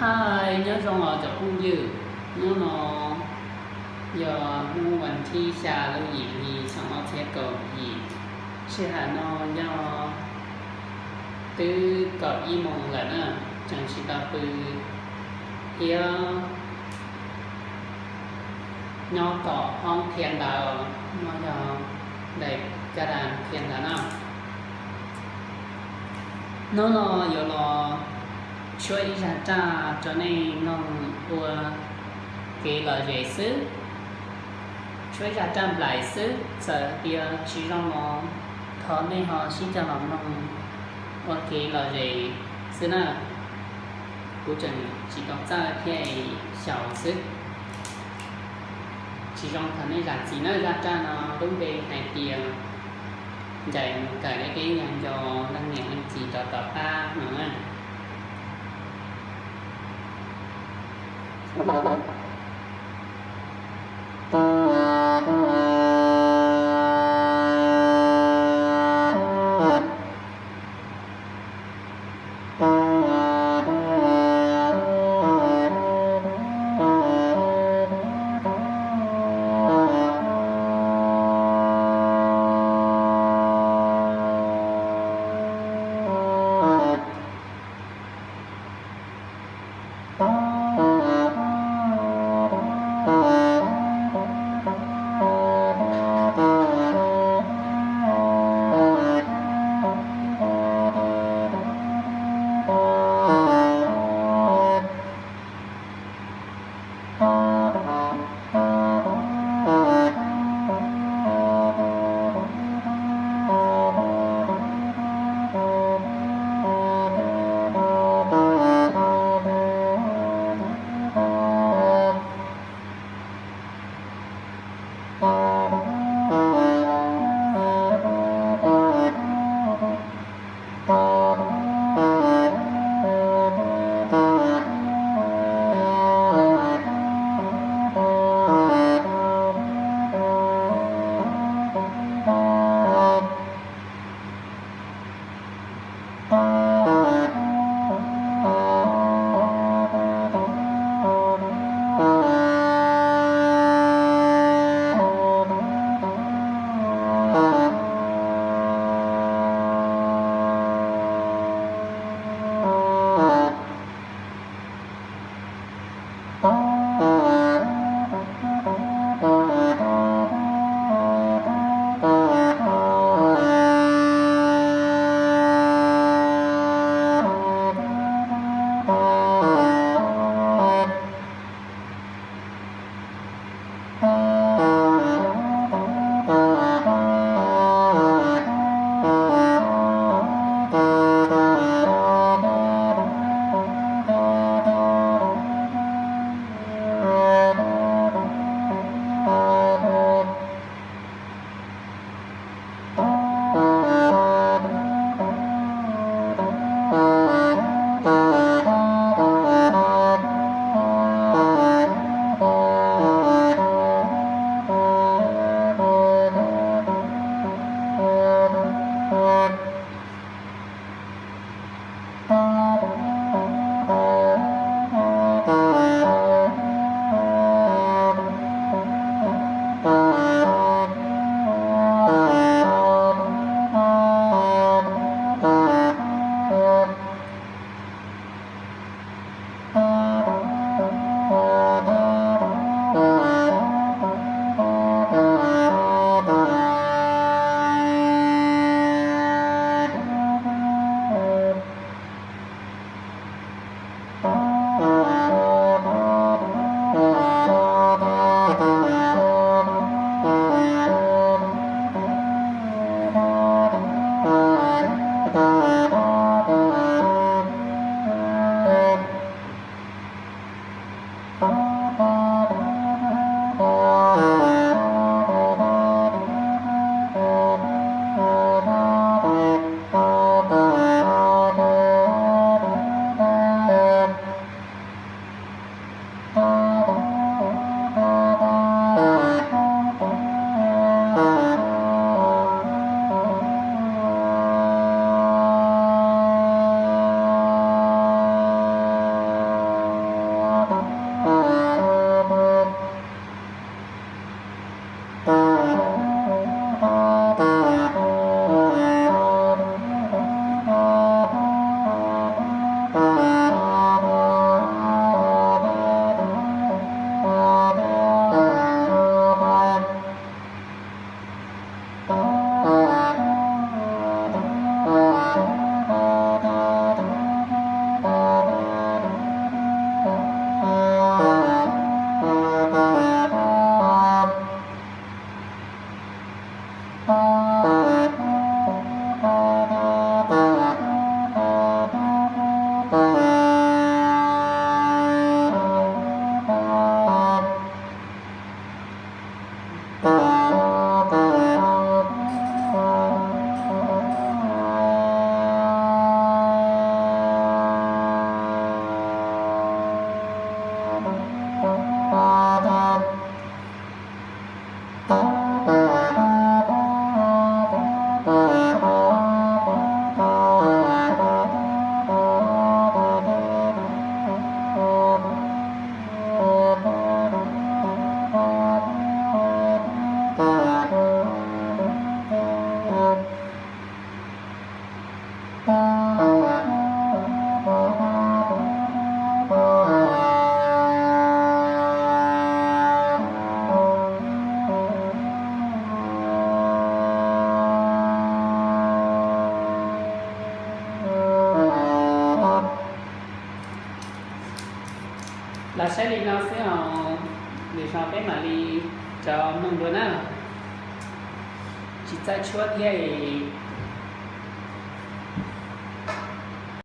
Hais nyob zoo os cov phooj ywg, hnub no yog hnub vas thib xya lub yim hli xyoo ob txhiab kaum yim, sij hawm no yog twb kaum ib moos lawm na, tseem tsis tau pw thiab. Nyob tom hoob qhia ntawv, no yog daim ka das qhia ntawv na. Hnub no yuav los tshuab ib zaj raj rau nej mloog ua kev lom zem xwb. Tshuab ib zaj raj nplaim xwb, txawm tias tsis zoo los thov nej ho sib cog los mloog ua kev lom zem xwb na. Kuv tseem tsis tau txawj thiab, xyaum xwb. Tsis zoo thov nej zam txim na. Zaj raj no lub npe hais tias ncaim mus kawm deb deb yag nco leej niam leej txiv rau tom qab no na. Los saib li no xwb os, lwm zaus peb mam li rov mloog dua na. Tsis txawj tshuab thiab es